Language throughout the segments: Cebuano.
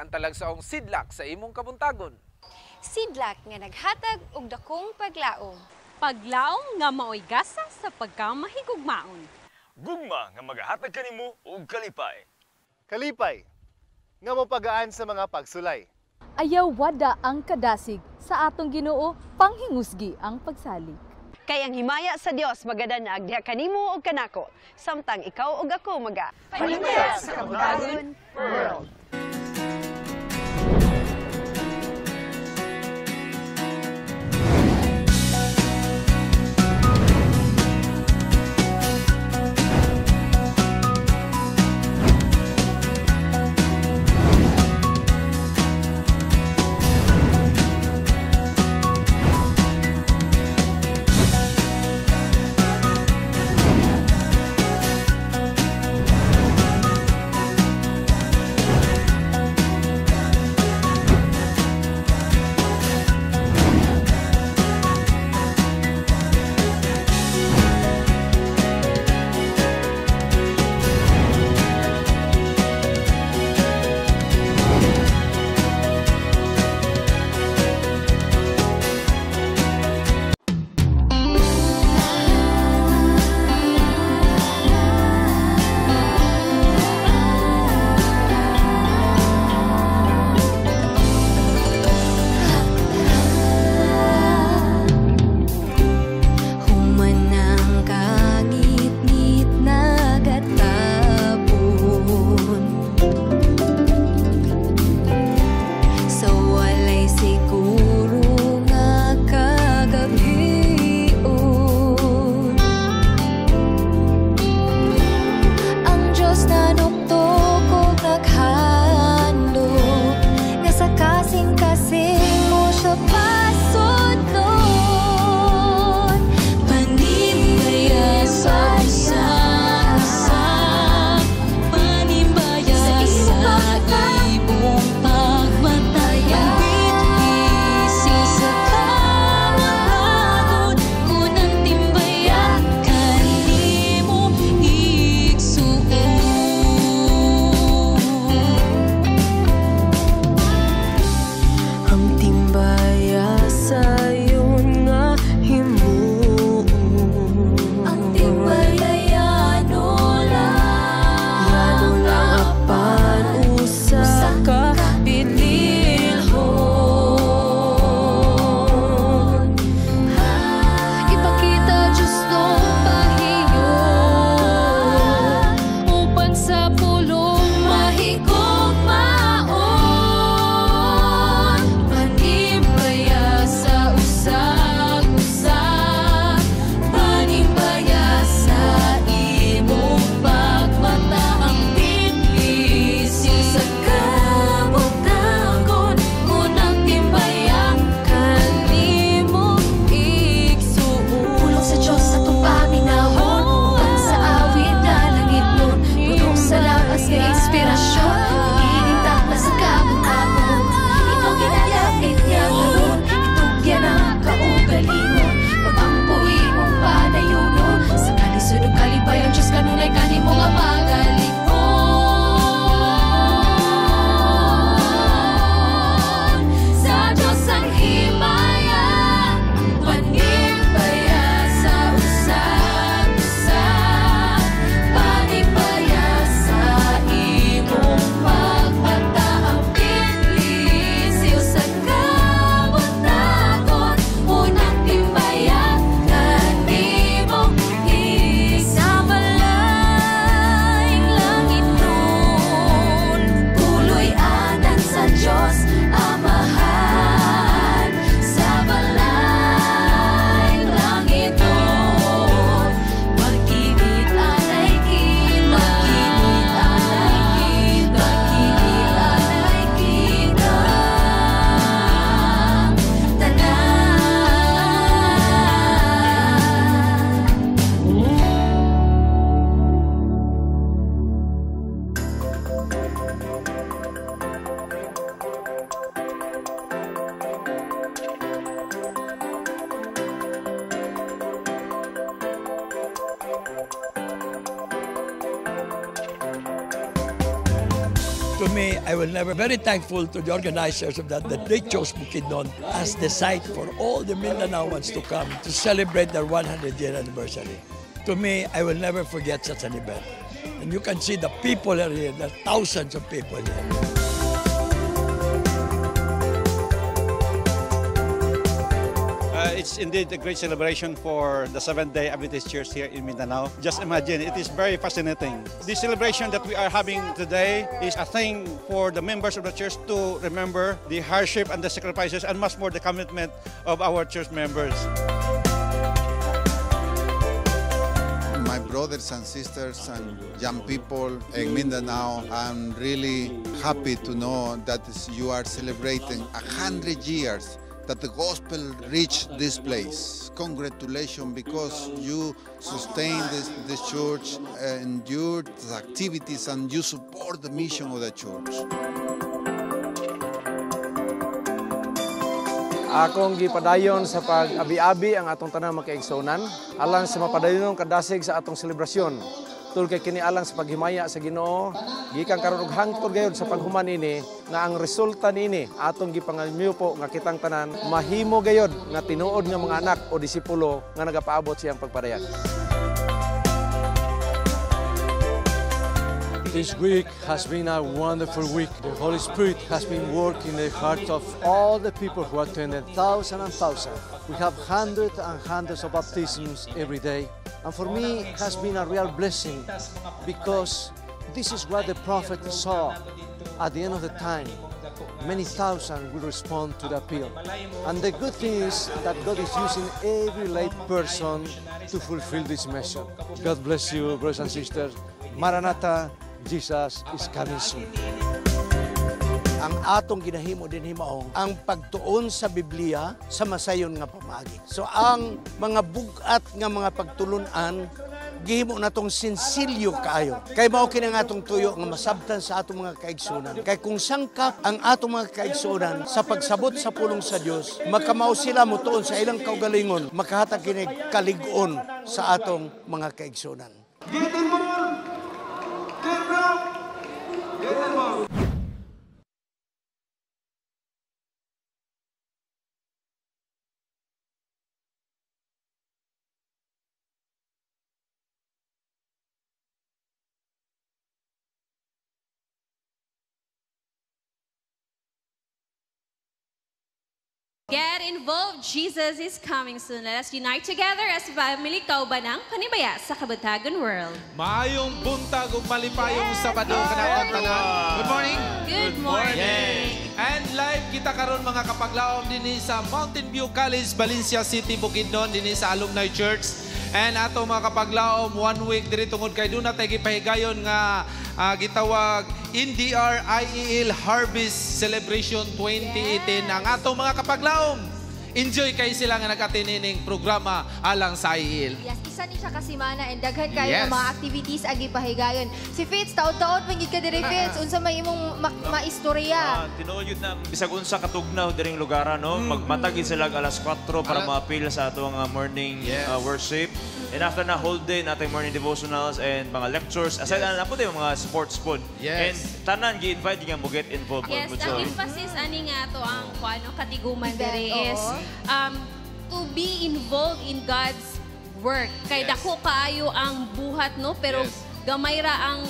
Ang talagsaong sidlak sa imong kabuntagon. Sidlak nga naghatag og dakong paglaom. Paglaom nga maoy gasa sa pagkamahigugmaon. Gugma nga magahatag kanimo og kalipay. Kalipay nga mopagaan sa mga pagsulay. Ayaw wada ang kadasig sa atong Ginoo, panghingusgi ang pagsalig. Kay ang himaya sa Dios magadanag diha kanimo ug kanako, samtang ikaw ug ako maga Pahimulat sa Kabuntagon World. To me, I will never very thankful to the organizers of that, that they chose Bukidnon as the site for all the Mindanaoans to come to celebrate their 100-year anniversary. To me, I will never forget such an event. And you can see the people are here, there are thousands of people here. It's indeed a great celebration for the Seventh-day Adventist Church here in Mindanao. Just imagine, it is very fascinating. The celebration that we are having today is a thing for the members of the church to remember the hardship and the sacrifices and much more the commitment of our church members. My brothers and sisters and young people in Mindanao, I'm really happy to know that you are celebrating 100 years that the gospel reached this place. Congratulations, because you sustain this church, endured the activities, and you support the mission of the church. Akong gipadayon sa pag-abi-abi ang atong tanang makaigsuonan alang sa mapadayonong kadasig sa atong selebrasyon. Tul kay kini alang sa paghimaya sa Ginoo, gikan karon og hangtod gayud sa paghuman ini nga ang resulta niini atong gipanganyupo nga kitang tanan mahimo gayud nga tinuod nga mga anak o disipulo nga nagapaabot siyang pagpadayag. This week has been a wonderful week. The Holy Spirit has been working in the heart of all the people who attended, thousands and thousands. We have hundreds and hundreds of baptisms every day. And for me, it has been a real blessing because this is what the prophet saw at the end of the time. Many thousands will respond to the appeal. And the good thing is that God is using every lay person to fulfill this mission. God bless you, brothers and sisters. Maranatha, Jesus is coming soon. Ang atong ginahimo din himaong ang pagtuon sa Biblia sa masayon nga pamaagi. So ang mga bugat nga mga pagtulunan, gihimo natong sinsilyo kaayo. Kay mao kini ang atong tuyo nga masabtan sa atong mga kaigsunan. Kay kung sangkap ang atong mga kaigsunan sa pagsabot sa pulong sa Dios, makamao sila motuon sa ilang kaugalingon, makahatag kini kalig-on sa atong mga kaigsunan. Get involved! Get rock! Get involved! Get involved. Jesus is coming soon. Let us unite together as family, kauban ang panibaya sa Kabuntagon World. Maayong buntag ug malipayong Sabado kanatong tanan. Good morning. Good morning. Yes. And live kita karon, mga kapaglaom, dinhi sa Mountain View College, Valencia City, Bukidnon, dinhi sa Alumni Church. And ato, mga kapaglaom, one week diri tungod kay duna tay gipahigayon nga gitawag NDR IEL Harvest Celebration 2018. Ang ato mga kapaglaom, enjoy kay sila nga nag-attend ining programa alang sa IEL. Yes, isa ni siya ka semana and daghan kayo ng mga activities ang gipahigayon. Si Fitz, taon-taon man gyud ka diri, Fitz. Unsa may imong maistorya? Ah, tinuod yun na bisag unsa katugnaw diring lugar, no, magmatag gid sila alas 4 para maapil sa atong morning worship. And after na, whole day natin morning devotionals and mga lectures. Aside na po yung mga sports pod. And tanan gi-invite nga mo get involved Yes, mo ang join. emphasis ani nga to ang kuano katiguman Event, diri oo. is to be involved in God's work. Kay dako kaayo ang buhat, no, pero gamay ra ang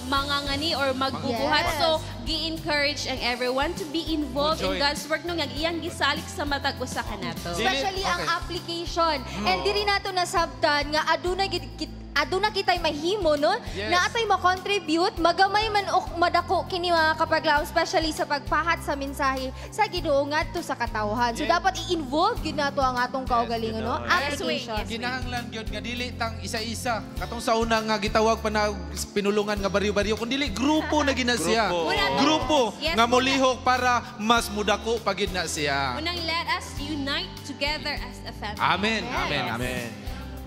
mga ngani or magbubuhat. So gi-encourage ang everyone to be involved in Mo-join. God's work, no, nga iyang gisalig sa matag usa kanato. Especially ang application. And diri nato nasabtan nga aduna gid aduna kitay mahimo, no? Na atay ma-contribute magamay man o madako kini, mga kapaglaom, especially sa pagpahat sa mensahe sa Ginoo ngadto sa katawhan. So dapat i-involve gyud nato ang atong kaugalingon, no? Application. Kinahanglan gyud nga dili tang isa-isa. Katong sa una nga gitawag pa na pinulungan nga baryo-baryo, kun dili grupo na gina siya. Grupo. Grupo nga molihok para mas mudako pa gid na siya. Unang let us unite together as a family. Amen. Amen. Amen.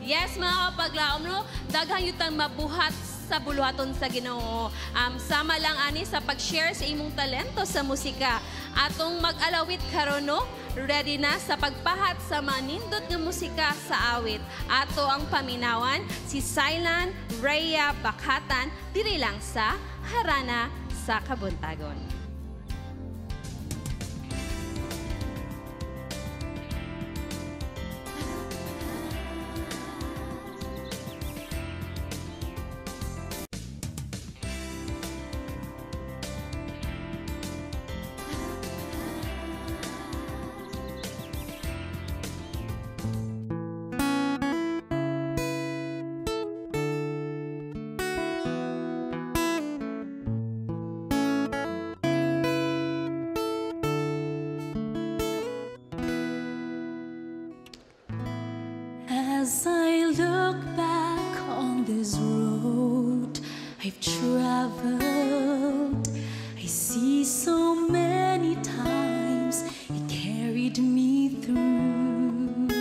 Yes, mga kapaglaom, no, daghang yutang mabuhat sa buluhaton sa Ginoo. Sama lang ani sa pag-share sa imong talento sa musika. Atong mag-alawit karon, no, ready na sa pagpahat sa manindot nga musika sa awit. Ato ang paminawan si Silent Rhea Bakhatan, diri lang sa Harana. sa kabuntagon. As I look back on this road I've traveled, I see so many times it carried me through.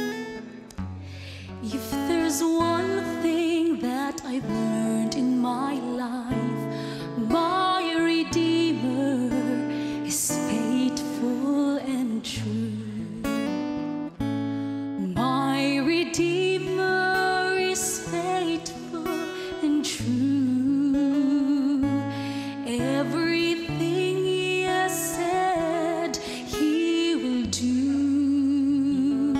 If there's one thing that I've learned in my life, my Redeemer is faithful and true. My Redeemer is faithful and true. Everything He has said, He will do.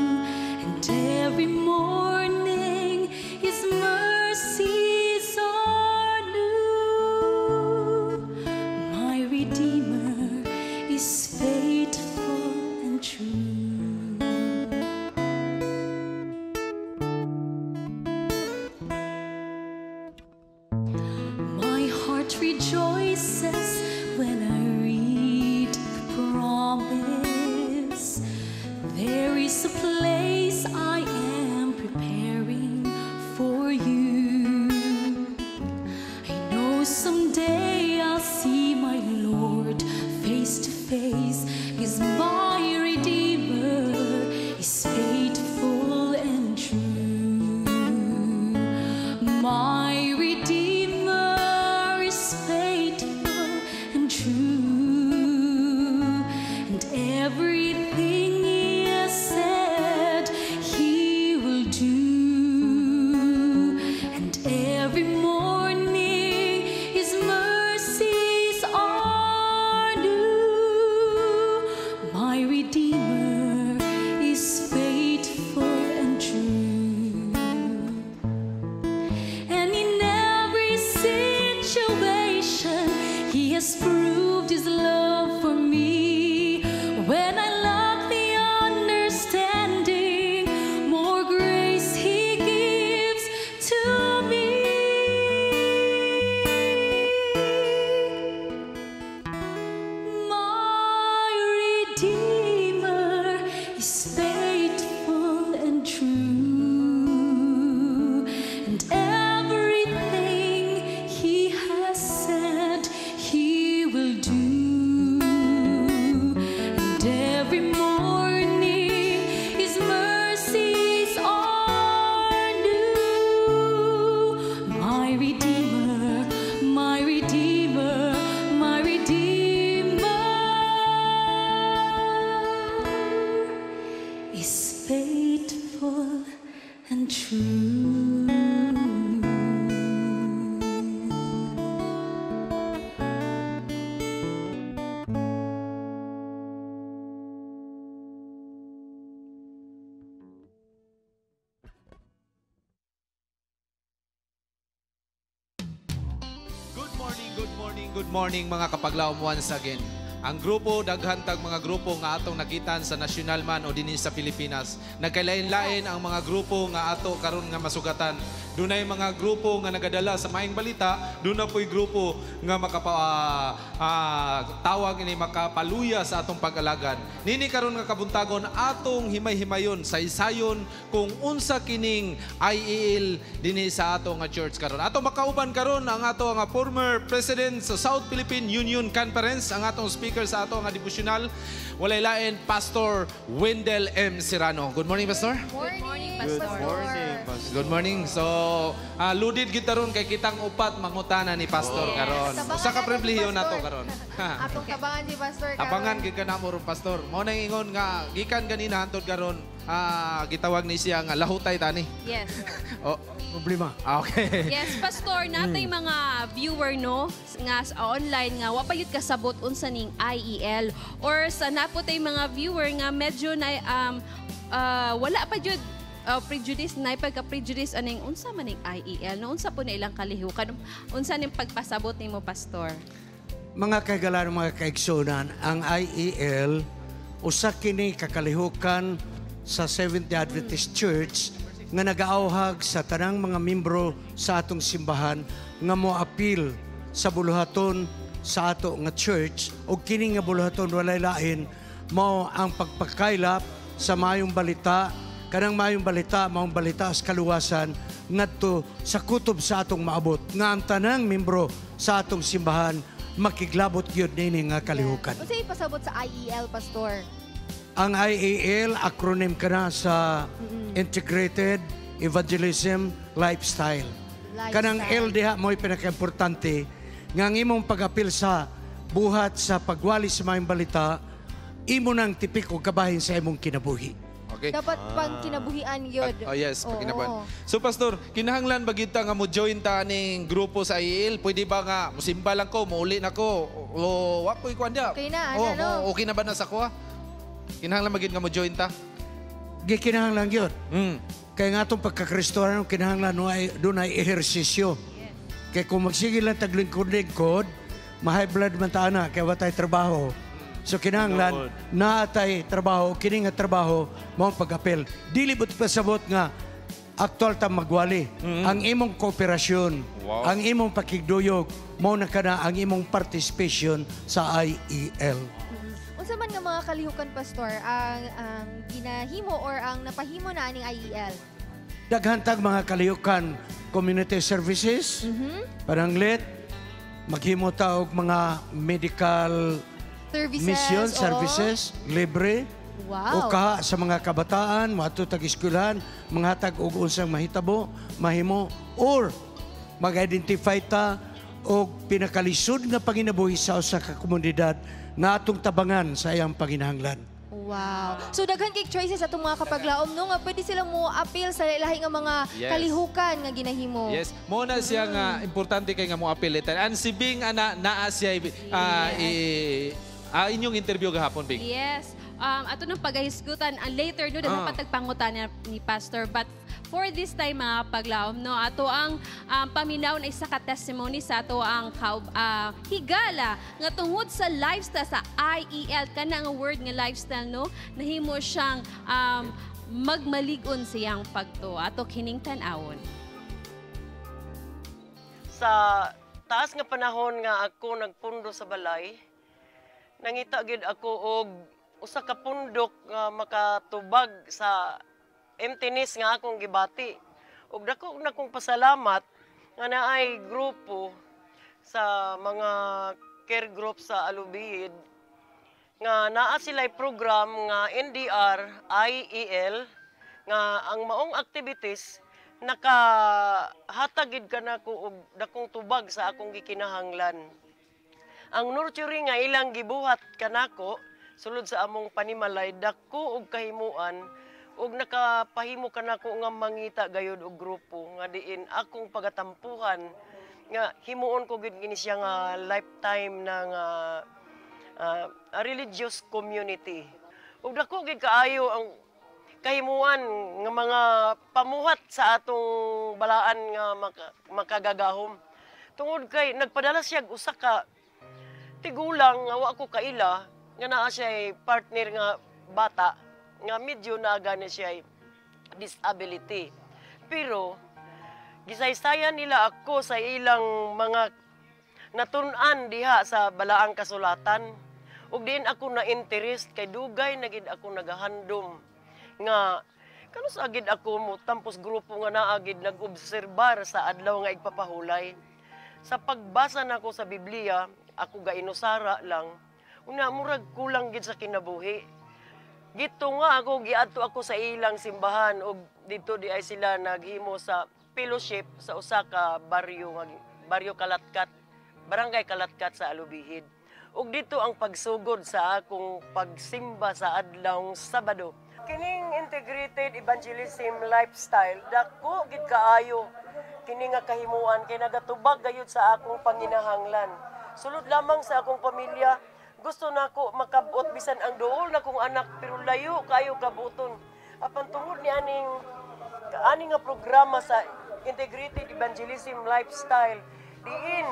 And every morning, His mercies are new. My Redeemer is faithful and true. My heart rejoices when I read the promise. There is a place I am preparing for you. I know someday I'll see my Lord face to face, 'cause my Redeemer is faithful and true. My Redeemer is faithful and true, and everything He has said, He will do. And every morning, His mercies are new. My Redeemer is faithful and true. And in every situation, He has proved His love for me. When I lack the understanding, more grace He gives to me. My Redeemer is faithful and true, and everything He has said, He will do. And every morning, His mercies are new. My Redeemer, my Redeemer, my Redeemer is faithful and true. Good morning, good morning, good morning mga kapaglaom once again. Ang grupo, daghan tag mga grupo nga atong nakitan sa nasyonal man o dinhi sa Pilipinas. Nagkalain-lain ang mga grupo nga ato karon nga masugatan. Dunay mga grupo nga nagadala sa maayong balita, duna po'y grupo nga tawag ini makapaluya sa atong pag-alagad. Nini karon nga kabuntagon atong himay-himayon sa isayon kung unsa kining IEL dinhi sa ato nga church karon. Ato makauban karon ang ato nga former president sa South Philippine Union Conference, ang atong speaker sa ato nga devotional, walay lain Pastor Wendell M. Serrano. Good morning, Pastor. Good morning, Pastor. Good morning, Pastor. Good morning. So, loaded kita ron kay kitang upat mangutana ni Pastor Yes. karon. Tabangan Usa ka nato si pribilehiyo Pastor. nato karon. Atong tabangan si Pastor karon. Tabangan gid ka namo ron, Pastor. Mao nang ingon nga gikan ganina hantod karon. Gitawag ni siya nga lahutay tani. Yes. Oh, problema. Okay. Yes, Pastor, natay mga viewer, no, nga sa online nga wa pa yun kasabot unsa ning IEL or sa naputay mga viewer nga medyo na wala pa jud prejudice na pagka prejudice aning unsa man ning IEL, no, unsa po na ilang kalihukan, unsa ning pagpasabot nimo, Pastor? Mga kaigalan, mga kaigsunan, ang IEL usa kini kakalihukan sa Seventh-day Adventist Church nga nagaauhag sa tanang mga membro sa atong simbahan nga moapil sa buluhaton sa ato nga church, ug kini nga buluhaton walay lain mao ang pagpakaylap sa maayong balita, kanang maayong balita maong balita sa kaluwasan ngadto sa kutob sa atong maabot, nga ang tanang membro sa atong simbahan makiglabot gyud nini nga kalihukan. Unsa ipasabot sa IEL, Pastor? Ang IAL, acronym kana sa Integrated Evangelism Lifestyle. Lifestyle. Kanang L diha mo'y pinaka-importante nga ang imong pag-apil sa buhat sa pagwali sa maayong balita, imo nang tipik o kabahin sa imong kinabuhi. Okay. Dapat pang kinabuhian yun. Oh yes, pag kinabuhian. Oo. So Pastor, kinahanglan ba gyud ta nga mo join ta ning grupo sa IEL? Pwede ba nga musimba lang ko, muuli na ko? O wa ko'y kuan dia. Okay na, Oh, ano, no? okay na ba na sa kuha? Kinahanglan ba gyud nga mo join ta? Gikinahanglan gyud. Kaya nga itong pagkakristohan, kinahanglan no ay, doon ay ehersisyo. Kaya kung magsige lang taglingkod-lingkod, ma-high blood man ta ana, kaya wa tay trabaho. So kinahanglan naa tay trabaho, kini nga trabaho mao ang pag-apel. Dili but pasabot nga aktual ta magwali. Ang imong kooperasyon, ang imong pakigduyog, mao na kana ang imong participation sa IEL. Unsa man nga mga kalihukan, Pastor, ang ginahimo or ang napahimo na aning IEL? Daghan tag mga kalihukan, community services, pananglit, maghimo ta og mga medical services, mission oo. Services, libre. O kaha sa mga kabataan, moadto tag eskwelahan, manghatag og unsang mahitabo, mahimo or mag-identify ta og pinakalisod nga panginabuhi sa usa ka komunidad nga atong tabangan sa iyang panginahanglan. Wow. So daghan kay choices atong mga kapaglaom, no, nga pwede sila mo appeal sa lahi nga mga kalihukan nga ginahimo. Yes, mo na siya nga importante kay nga mo apilitan. And si Bing ana naa siya inyong interview gahapon, Bing. Yes. Ato nang pagahisgutan later, no, dahil patagpangutan niya ni Pastor. But for this time, mga paglaom, no, ato ang paminaw na isa ka testimony sa ato ang higala nga tungod sa lifestyle sa IEL, kana nga word nga lifestyle, no, nahimo siyang magmalig-on siyang pagtuo. Ato kining tan-awon. Sa taas nga panahon nga ako nagpundo sa balay, nangita gid ako og usa ka pundok nga makatubag sa emptiness nga akong gibati. Ug dako na kong pasalamat nga naay grupo sa mga care group sa Alubijid nga naa sila'y program nga NDR IEL nga ang maong activities nakahatag gid kanako og dakong tubag sa akong gikinahanglan. Ang nurturing nga ilang gibuhat kanako sulod sa among panimalay, dako og kahimuan ug nakapahimo kanako nga mangita gayud og grupo nga diin akong pagatampuhan nga himuon ko gid kini siya nga lifetime na nga religious community. Ug dako gid kaayo ang kahimuan nga mga pamuhat sa atong balaan nga makagagahom. Tungod kay nagpadala siya og usa ka tigulang nga wa ko kaila nga naa siya partner nga bata nga medyo naa gani siya disability. Pero gisaysayan nila ako sa ilang mga natun-an diha sa balaang kasulatan. Ug diin ako na interest kay dugay na gid ako nagahandom nga kanus agid ako mo tampos grupo nga naa gid nag-obserbar sa adlaw nga igpapahulay. Sa pagbasa nako sa Biblia, ako gainusara lang. Una murag kulang gid sa kinabuhi. Gito nga ako, giadto ako sa ilang simbahan ug didto di ay sila naghimo sa fellowship sa usa ka baryo nga baryo Kalatkat, barangay Kalatkat sa Alubijid. Ug dito ang pagsugod sa akong pagsimba sa adlawng Sabado. Kining integrated evangelism lifestyle, dako gid kaayo kini nga kahimuan kay nagatubag gayud sa akong panginahanglan. Sulod lamang sa akong pamilya, gusto nako makabot bisan ang duol na kong anak, pero layo kayo kabuton. Apan tungod ni aning ani nga programa sa integrated evangelism lifestyle, diin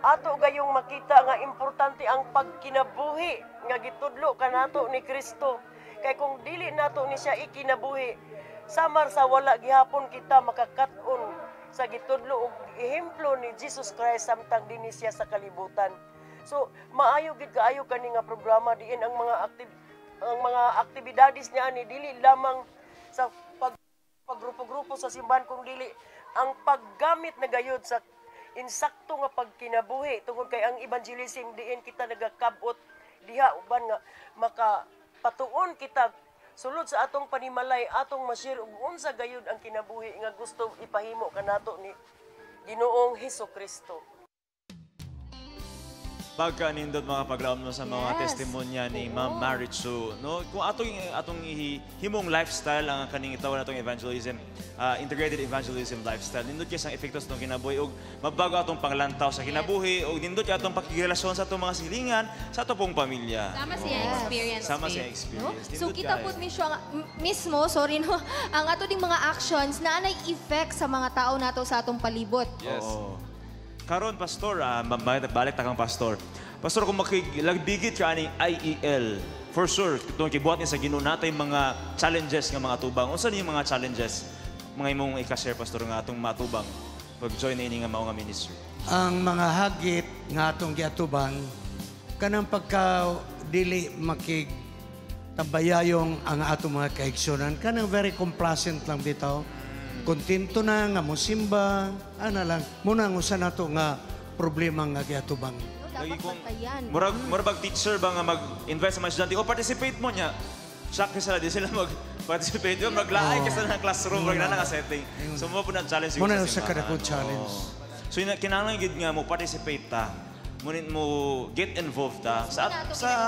ato gayong makita nga importante ang pagkinabuhi nga gitudlo kanato ni Kristo. Kay kung dili nato ni siya ikinabuhi, samar sa wala gihapon kita makakat-on sa gitudlo og ehemplo ni Jesus Christ samtang dinhi siya sa kalibutan. So maayo gid kaayo kani nga programa diin ang mga aktibidades niya ani dili lamang sa paggrupo-grupo sa simbahan, kung dili ang paggamit na gayud sa insakto nga pagkinabuhi, tungod kay ang evangelism diin kita nagakabot diha uban nga makapatuon kita sulod sa atong panimalay, atong ma-share ug unsa gayud ang kinabuhi nga gusto ipahimo kanato ni Ginoong Hesus Kristo. Pagka nindot, mga paglaom, no, sa mga testimonya ni Ma'am Marichu, no? Kung atong atong himong lifestyle ang kaning itaw natong evangelism, integrated evangelism lifestyle, nindot kay sang epekto sa atong kinabuhi ug mabago atong panglantaw sa kinabuhi ug nindot kay atong pakigrelasyon sa atong mga silingan, sa atong pong pamilya. Sama siya experience. Sama siya Faith, experience. No? So Nindot kita kaayo. pud mismo, mismo, sorry no, ang ato ding mga actions na anay effect sa mga tao nato sa atong palibot. Oo. Karon, pastor, balik ta kang pastor. Pastor, kung makilagbigit ka aning IEL, for sure, itong kibuhat ni sa Ginoo natay mga challenges nga mga tubang. Unsa ni mga challenges mga imong ika-share, pastor, nga atong matubang pag-join ini nga mao nga ministry? Ang mga hagit nga atong giatubang, kanang pagka dili makig tambayayong ang atong mga kaigsunan, kanang very complacent lang bitaw. Kontento na nga mosimba, ana lang. Muna ang usa nato nga problema nga giatubang. Dapat bantayan. Murag bag teacher ba nga mag-invite sa mga estudyante, "O, participate mo," niya. Shock sila, di sila mag-participate. Yung maglaay kasi ng classroom, murag na nga setting. So mo po na challenge Muna sa sa simbahan. kadakong challenge. Oo. So yun, kinahanglan gid nga mo participate ta. Ngunit mo get involved ta sa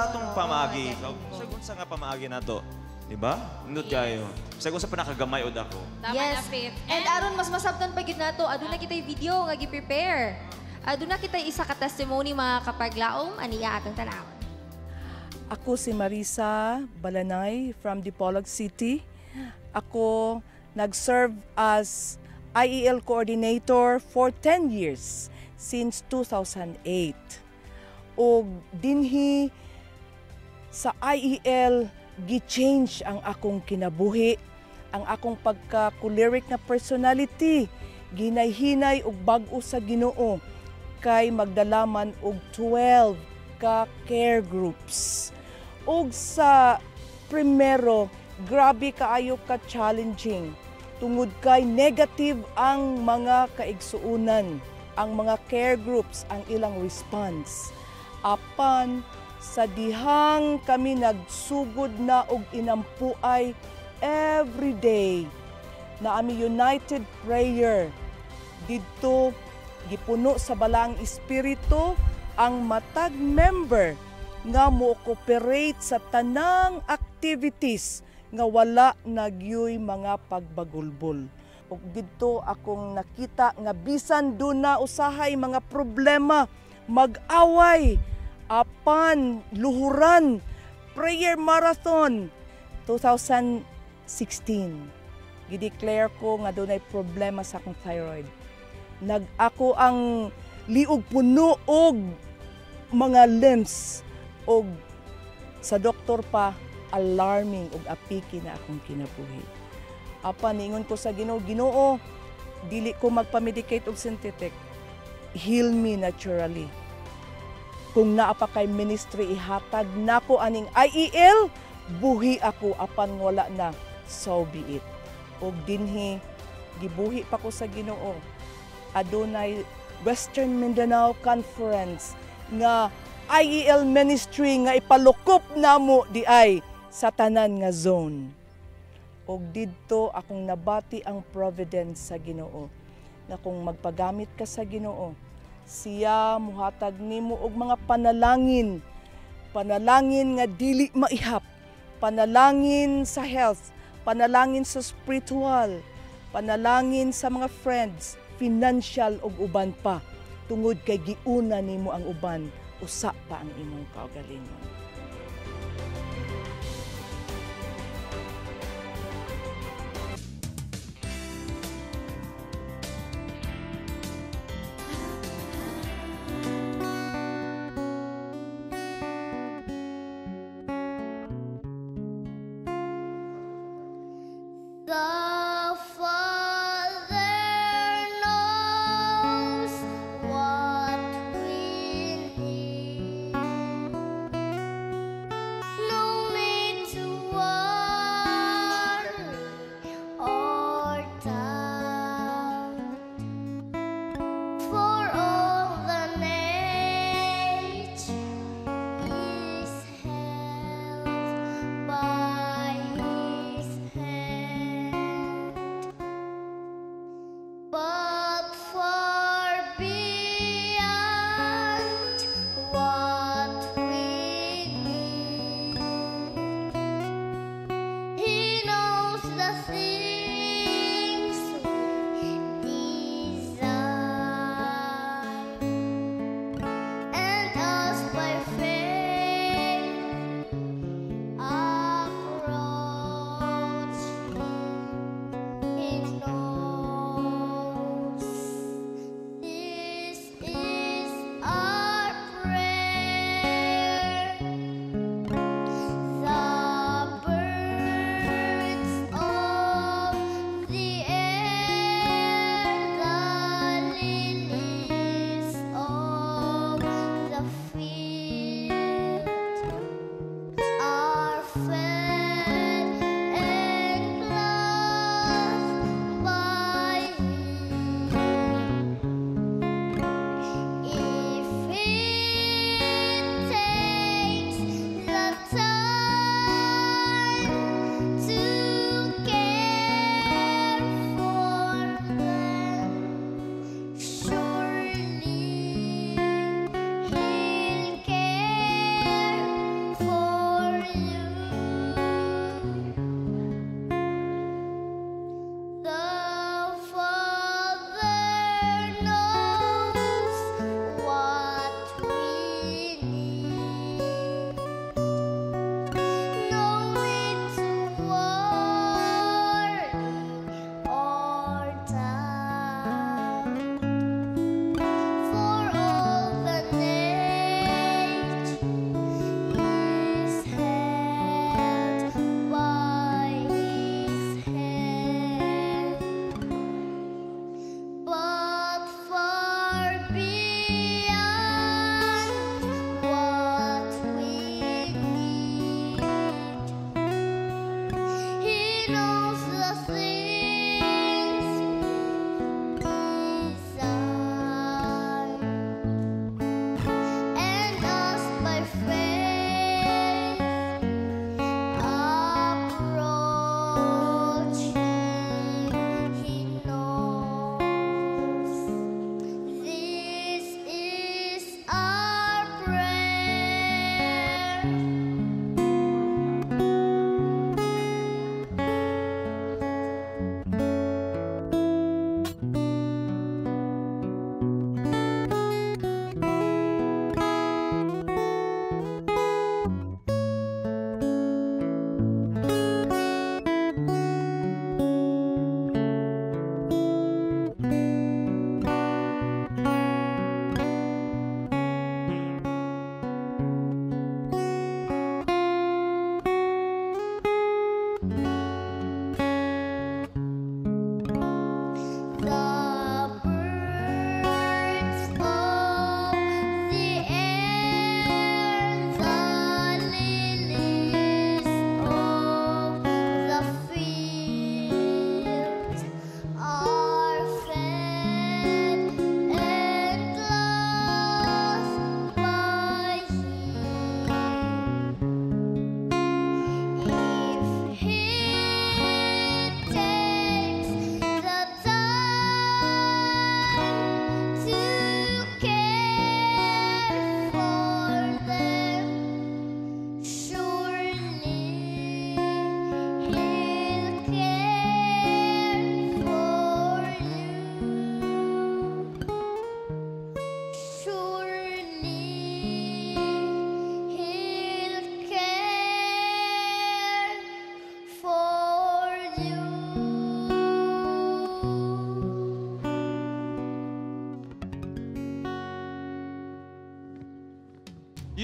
atong pamaagi. Sa unsa nga pamaagi nato. Di ba? Nindot kayo. Sa unsa pa nakagamay od ako. Tama Yes. na, Faith. And aron mas masabtan pa gid nato, aduna kitay video nga gi-prepare. Aduna kitay isa ka testimony, mga kapaglaom, aniya atong tanawon. Ako si Marisa Balanay from Dipolog City. Ako nag-serve as IEL coordinator for 10 years since 2008. Og dinhi sa IEL gi-change ang akong kinabuhi, ang akong pagka-choleric na personality, ginay-hinay og bag-o sa Ginoo kay magdalaman og 12 ka care groups. Og sa primero, grabe kaayo ka challenging tungod kay negative ang mga kaigsuunan, ang mga care groups, ang ilang response. Apan sa dihang kami nagsugod na og inampuay every day na ami united prayer didto, gipuno sa Balaang Espiritu ang matag member nga mo cooperate sa tanang activities nga wala nagyoy mga pagbagulbol. Ug didto akong nakita nga bisan duna usahay mga problema, mag-away, apan luhuran, prayer marathon 2016, gideclare ko nga dunay problema sa akong thyroid. Nag ako ang liog puno og mga limbs og sa doktor pa alarming og apiki na akong kinabuhi. Apan ningon ko sa Ginoo, "Ginoo, dili ko magpa-medicate og synthetic. Heal me naturally. Kung naa pa kay ministry ihatag nako aning IEL, buhi ako, apan wala na, so be it." Og dinhi gibuhi pa ko sa Ginoo. Adunay Western Mindanao Conference nga IEL ministry nga ipalukop namo di ay sa tanan nga zone. Og didto akong nabati ang providence sa Ginoo. Na kung magpagamit ka sa Ginoo, siya muhatag nimo og mga panalangin. Panalangin nga dili maihap. Panalangin sa health, panalangin sa spiritual, panalangin sa mga friends, financial ug uban pa. Tungod kay giuna nimo ang uban, usa pa ang imong kaugalingon. The Father knows what we need.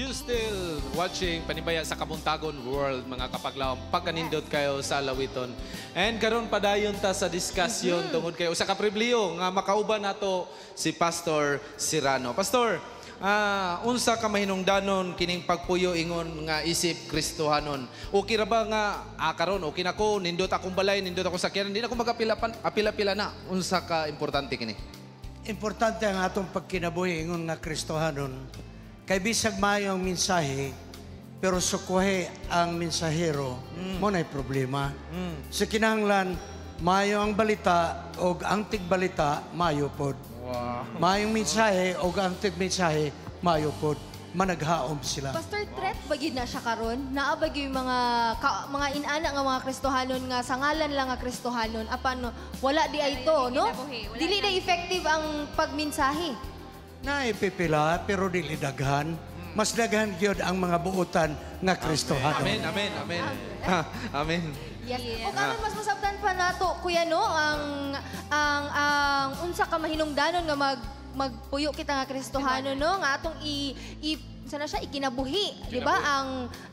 You still watching Panimbaya sa Kabuntagon World, mga kapaglaom. Pagkanindot kayo sa Lawiton. And karon padayon ta sa discussion tungod kay usa ka pribilehiyo nga makauban nato si Pastor Serrano. Pastor, unsa ka mahinungdanon kining pagpuyo ingon nga isip Kristohanon? Okay ra ba nga karon okay na ko, nindot akong balay, nindot akong sakyanan, hindi na ako magapila apila-pila na. Unsa ka importante kini? Importante ang atong pagkinabuhi ingon nga Kristohanon. Kay bisag maayo ang mensahe, pero sukuhe ang mensahero, mo na'y problema. Sa kinahanglan, maayo ang balita og ang tigbalita, maayo pod. Maayong mensahe og ang tigmensahe, maayo pod. Managhaom sila. Pastor, threat ba gyud na siya karon? Naa ba gyud mga inana nga mga Kristohanon nga sa ngalan lang nga Kristohanon apan wala di ay to, no? Dili na effective ang pagmensahe. Naipipila pero dili daghan. Mas daghan gyud ang mga buotan nga Kristohanon. Amen, amen, amen. Amen. Yes. O karon mas masabtan pa nato, kuya, no, ang unsa ka mahinungdanon nga magpuyo kita nga Kristohanon, no, nga atong i, i sana siya ikinabuhi, di ba?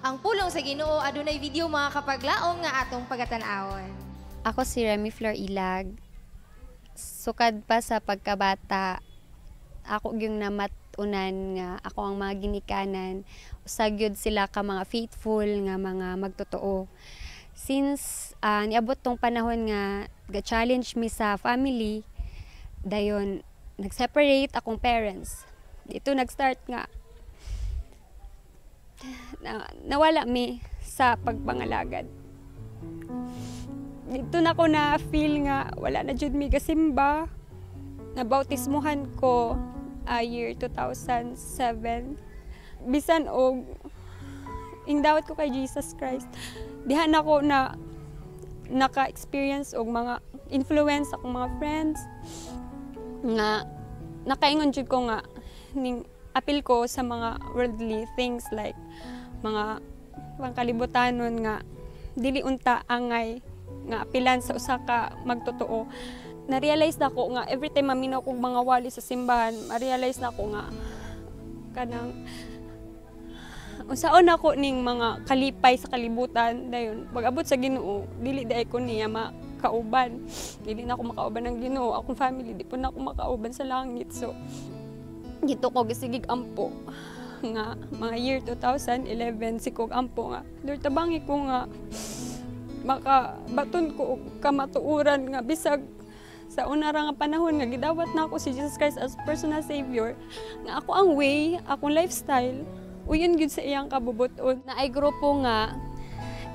Ang pulong sa Ginoo. Adunay video, mga kapaglaom, nga atong pagatan-awon. Ako si Remy Flor Ilag. Sukad pa sa pagkabata, ako yung namatunan nga ako ang mga ginikanan. Usa gyud sila ka mga faithful nga mga magtotoo. Since niabot tong panahon nga ga-challenge mi sa family, dayon nag-separate akong parents. Dito nag-start nga nawala mi sa pagpangalagad. Dito na ko na feel nga wala na jud mi gasimba. Nabautismuhan ko year 2007. Bisan og ingdawat ko kay Jesus Christ, diha na ko na naka-experience og mga influence akong mga friends nga nakaingon jud ko nga ning apil ko sa mga worldly things like mga pangkalibutanon nga dili unta angay nga apilan sa usa ka magtotoo. Na-realize na ko nga every time maminaw kog mga wali sa simbahan, ma-realize na ko nga kanang unsaon ako ning mga kalipay sa kalibutan. Dayon pag-abot sa Ginoo, dili diay ko niya makauban. Dili na ako makauban ng Ginoo, akong family di po na ako makauban sa langit. So dito ko gisigig ampo nga mga year 2011 sikog ampo nga Lord, tabangi ko nga makabaton ko og kamatuoran nga bisag sa una ra nga panahon nga gidawat na ako si Jesus Christ as personal savior, nga ako ang way, akong lifestyle uyon gyud sa iyang kabubuton. Na ay grupo nga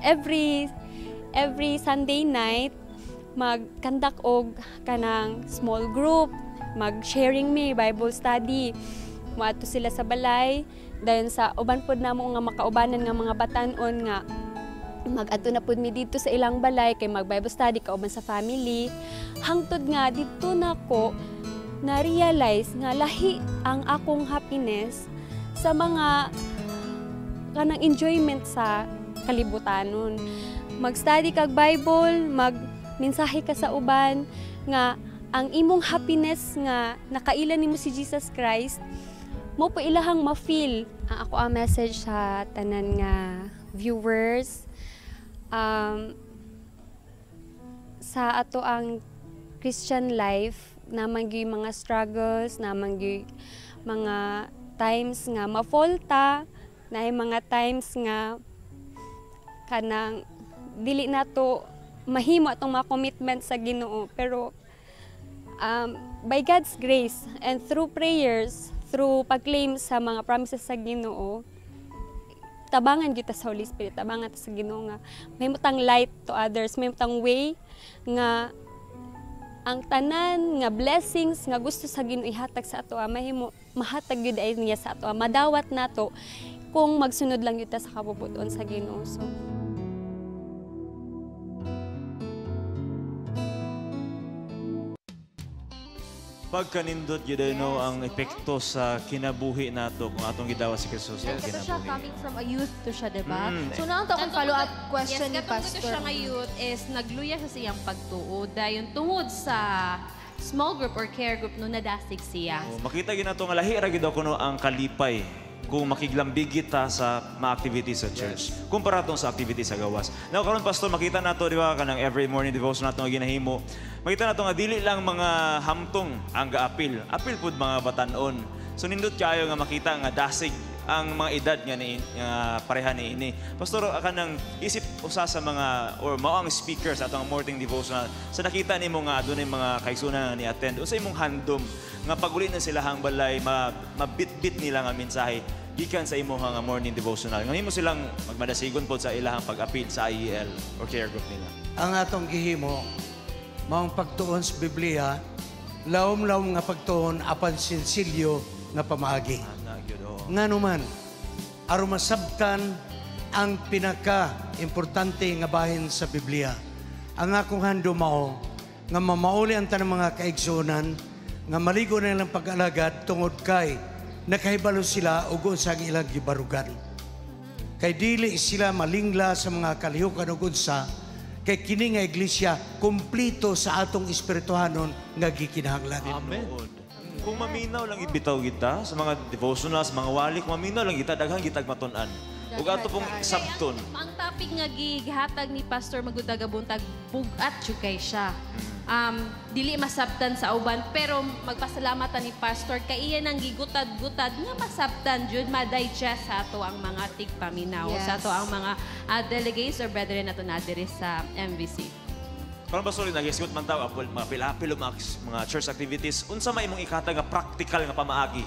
every Sunday night magkandak og kanang small group, mag-sharing mi Bible study. Moadto sila sa balay, dayon sa uban pod namo nga makaubanan nga mga batan-on nga mag-adto na pod mi didto sa ilang balay kay mag Bible study kauban sa family. Hangtod nga didto nako na-realize nga lahi ang akong happiness sa mga kanang enjoyment sa kalibutanon. Mag-study kag Bible, mag-mensahe ka sa uban nga ang imong happiness nga nakaila nimo si Jesus Christ mo pa ilahang ma-feel. Ang ako ang message sa tanan nga viewers, sa ato ang Christian life, naman gyud mga struggles, naman gyud mga times nga ma-fall ta, naay mga times nga kanang dili nato mahimo atong mga commitment sa Ginoo, pero by God's grace and through prayers, through pag-claim sa mga promises sa Ginoo, tabangan kita sa Holy Spirit, tabangan ta sa Ginoo nga mahimutang light to others, mahimutang way nga ang tanan nga blessings nga gusto sa Ginoo ihatag sa ato, mahimo mahatag gyud ay niya sa ato, madawat nato kung magsunod lang gyud ta sa kabubuton sa Ginoo. So pagkanindot yun yes, no, ang epekto sa kinabuhi nato kung atong gidawa si Jesus. Yes. Kato siya coming from a youth to siya, diba? So naang akong follow-up question yes, ni Pastor. Yes, siya nga youth is nagluya siya sa iyang pagtuo dayon tungod sa small group or care group no nadasig siya. Oh, makita gyud nato nga lahi ra gyud kuno ang kalipay Kung makiglambigit ta sa mga activities sa church kumpara tong sa activities sa gawas. Now karon, pastor, makita nato, di ba, kanang every morning devotion nato nga ginahimo. Makita nato nga dili lang mga hamtong ang gaapil, apil pud mga batan-on. So nindot kayo nga makita nga dasig ang mga edad nga ni nga pareha ni ini. Pastor, kanang isip usa sa mga or mao ang speaker sa atong morning devotional, sa nakita nimo nga adunay mga kaigsuonan nga ni attend, unsay imong handom nga paguli na sila hang balay mabitbit nila nga mensahe gikan sa imong nga morning devotional nga nimo silang magmadasigon pod sa ilahang pag-apil sa IEL or care group nila? Ang atong gihimo, maong pagtuon sa Biblia, lawom-lawom nga pagtuon apan sinsilyo nga pamaagi. Ana gyud, oo. Ngano man, aron masabtan ang pinaka-importante nga bahin sa Biblia. Ang akong handom mao nga mamauli ang tanang mga kaigsuonan nga maligo na ilang pag-alagad tungod kay nakahibalo sila og unsa ang ilang gibarugan. Kay dili sila malingla sa mga kalihukan ug unsa, kay kini nga iglesia kumplito sa atong espirituhanon nga gikinahanglan. Amen. Kung maminaw lang ibitaw kita sa mga devotionals, mga wali, kung maminaw lang kita, daghan gitag matun-an. Ug ato pong sabton. Ang topic nga gihatag ni Pastor Magudaga buntag, bugat jud kay siya. Dili masabtan sa uban, pero magpasalamatan ni Pastor kay iya nang gigutad-gutad nga masabtan jud, ma-digest sa ato ang mga tigpaminaw, sa ato ang mga delegates or brethren nato na diri sa MVC. Karon, Pastor, nag-escort man taw apol mga pilapil mga church activities. Unsa may imong ikatag nga practical nga pamaagi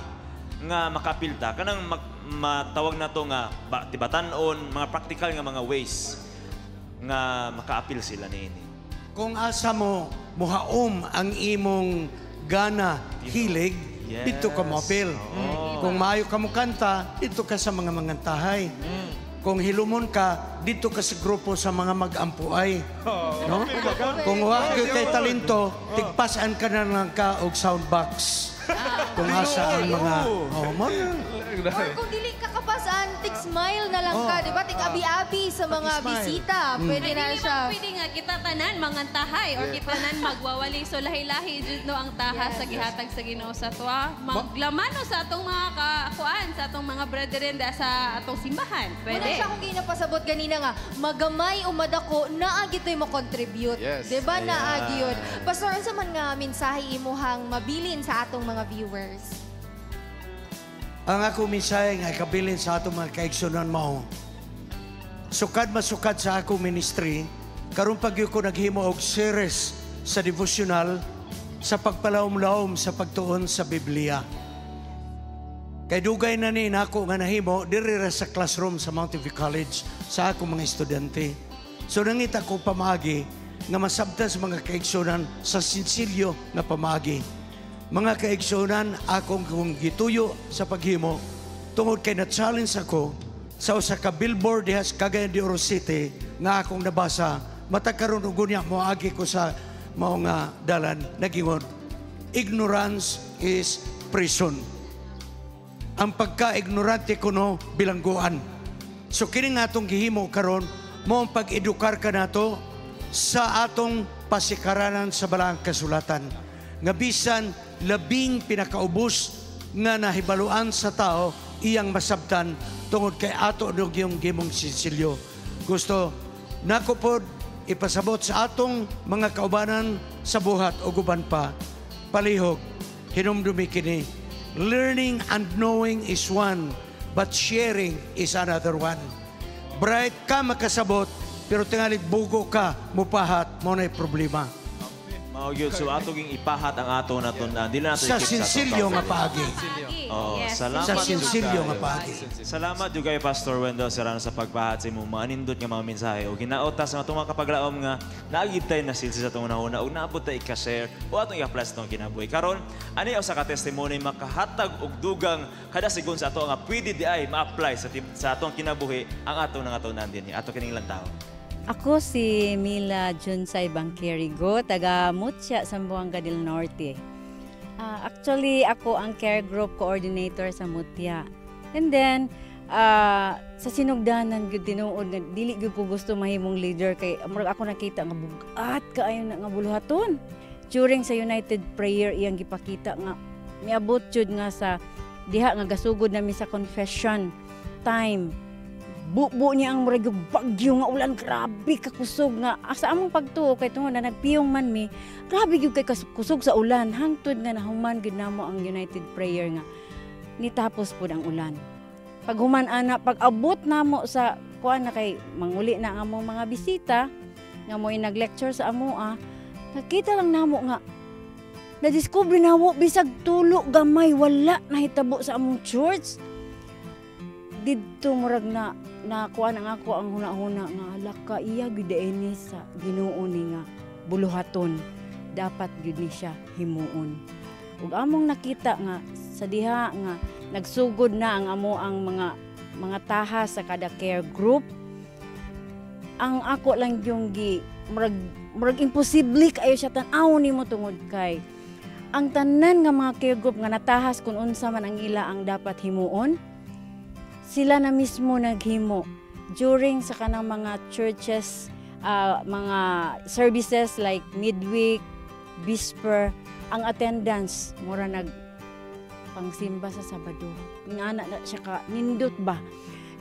nga makapilta kanang matawag nato nga tibatan-on, mga practical nga mga ways nga makaapil sila niini? Kung asa mo muhaom ang imong gana, hilig, dito ka moapil. Kung maayo ka mo kanta, dito ka sa mga mangantahay. Kung hilumon ka, dito ka sa grupo sa mga mag-ampuay. No? Kung wa gyud kay talento, tigpasan ka na lang ka og sound box. Kung asa ang mga oh, mo Or kung dili ka kapasaan, tig-smile na lang ka, di ba? Tig-abi-abi sa mga Tig-smile. bisita. Pwede na Ay, dili siya. man pwede nga kita tanan mangantahay or kita tanan magwawali. So lahi-lahi jud no ang taha sa gihatag sa Ginoo sa tuwa. Maglamano sa atong mga kakuan, sa atong mga brethren da sa atong simbahan. Pwede. Pwede. Muna siya akong ginapasabot ganina nga, magamay o madako, naa gito'y mo-contribute. Yes. Diba, naa gyud? Pastor, unsa man nga mensahe imuhang mabilin sa atong mga viewers? Ang ako mensahe nga ikabilin sa atong mga kaigsunan mao. Sukad masukad sa akong ministry, karon pag ko naghimo og series sa devotional sa pagpalawom-lawom sa pagtuon sa Biblia. Kay dugay na ni nako nga nahimo diri ra sa classroom sa Mountain View College sa akong mga estudyante. So nangita ko pamaagi nga masabtan sa mga kaigsunan sa sinsilyo nga pamaagi. Mga kaigsunan, akong kung gituyo sa paghimo tungod kay na-challenge ako sa usa ka billboard diha sa Cagayan de Oro City nga akong nabasa matag karon ug unya moagi ko sa mao nga dalan, nagingon, "Ignorance is prison." Ang pagka-ignorante kuno bilangguan. So kini nga atong gihimo karon mo ang pag-edukar kanato sa atong pasikaranan sa balaang kasulatan. Nga bisan labing pinakaubos nga nahibaluan sa tao iyang masabtan tungod kay ato og yung gimong sinsilyo. Gusto nako pod ipasabot sa atong mga kaubanan sa buhat o guban pa, palihog hinumdumi kini: learning and knowing is one, but sharing is another one. Bright ka makasabot, pero tingali bugo ka mupahat, mo na'y problema. Mao gyud, so ato ging ipahat ang ato natun-an. Dili nato Sa i-keep sa atong sinsilyo nga tao. paagi. Oh, Yes. salamat Sa jud sinsilyo kayo. nga paagi. Salamat jud kayo, Pastor Wendell Serrano, sa pagpahat sa imong mga nindot nga mga mensahe. Ug hinaot ta sa atong mga kapaglaom nga naagid tayo na silsi sa atong hunahuna ug naabot ta ika-share o atong i-apply sa atong kinabuhi. Karon, ani usa ka testimony makahatag og dugang kadasigon sa ato nga pwede di ay ma-apply sa atong kinabuhi ang atong nangatun-an dinhi. Ato kining lantaw. Ako si Mila Junsay Bangkerigo, taga Mutya, Zamboanga del Norte. Actually, ako ang care group coordinator sa Mutya. And then, sa sinugdanan gyud tinuod nga dili gyud ko gusto mahimong leader kay murag ako nakita nga bugat kaayo na nga buluhaton. During sa United Prayer, iyang gipakita nga miabot jud nga sa Diha nga gasugod nami sa confession time. Bubo niya ang murag yung bagyo nga ulan, grabe kakusog nga sa among pagtuo kay tungod na nagpiyong man mi, grabe gyud kay kusog sa ulan hangtod nga nahuman gyud namo ang United Prayer nga nitapos pud ang ulan. Paghuman ana, pag abot namo sa kuan na kay manguli na ang among mga bisita nga mo'y nag-lecture sa amoa, nakita lang namo nga na-discover namo bisag tulo gamay wala nahitabo sa among church. Didto murag na nakuan ang ako ang huna-huna nga alaka iya gyud ini sa Ginoo ni nga buluhaton, dapat gyud ni siya himuon. Ug among nakita nga sa diha nga nagsugod na ang amo ang mga tahas sa kada care group. Ang ako lang yung gi murag imposible kayo siya tan-aw nimo tungod kay ang tanan nga mga care group nga natahas kung unsa man ang ila ang dapat himuon, sila na mismo naghimo during sa kanang mga churches, mga services like midweek, Vesper, ang attendance mura nag pangsimba sa Sabado. Ingana na siya ka nindot ba.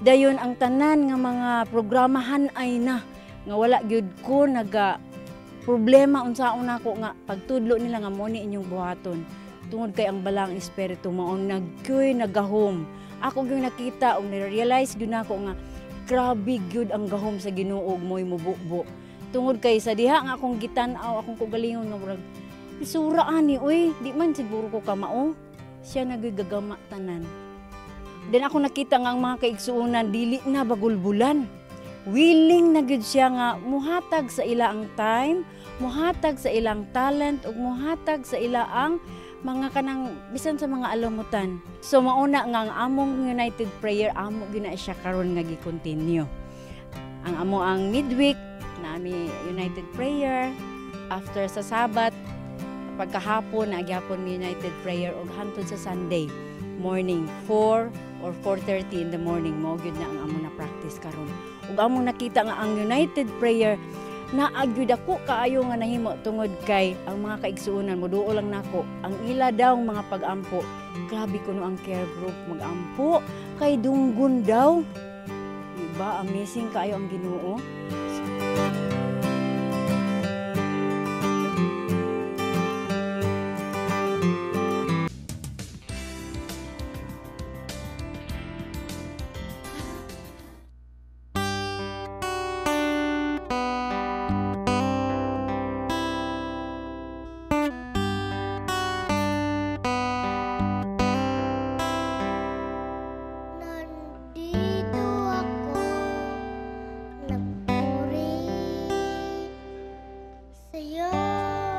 Dayon ang tanan nga mga programahan ay na nga wala gyud ko naga problema unsaon nako nga pagtudlo nila nga mo ni inyong buhaton tungod kay ang balang espiritu mao nagkuy nagahom. Ako gyud nakita og ni-realize gyud nako nga grabe gyud ang gahom sa Ginoo og mo'y mububo. Tungod kay sa diha nga akong gitan-aw akong kaugalingon nga murag isura ani oy, di man siguro ko kamao. Siya nagigagama tanan. Then ako nakita nga ang mga kaigsuonan dili na bagulbulan. Willing na gyud siya nga muhatag sa ila ang time, muhatag sa ilang talent ug muhatag sa ila ang mga kanang bisan sa mga alamutan. So mauna nga ang among United Prayer amo gyud na siya karon nga gi-continue. Ang amo ang midweek nami United Prayer, after sa Sabat pagkahapon na gyapon mi United Prayer og hantod sa Sunday morning 4 or 4:30 in the morning mao gyud na ang amo na practice karon. Ug among nakita nga ang United Prayer naa gyud ako kaayo nga nahimo tungod kay ang mga kaigsuonan moduol lang nako ang ila daw mga pag-ampo. Grabe kuno ang care group mag-ampo kay dunggon daw. Diba amazing kaayo ang Ginoo. Nandito ako, nagpuri sa'yo,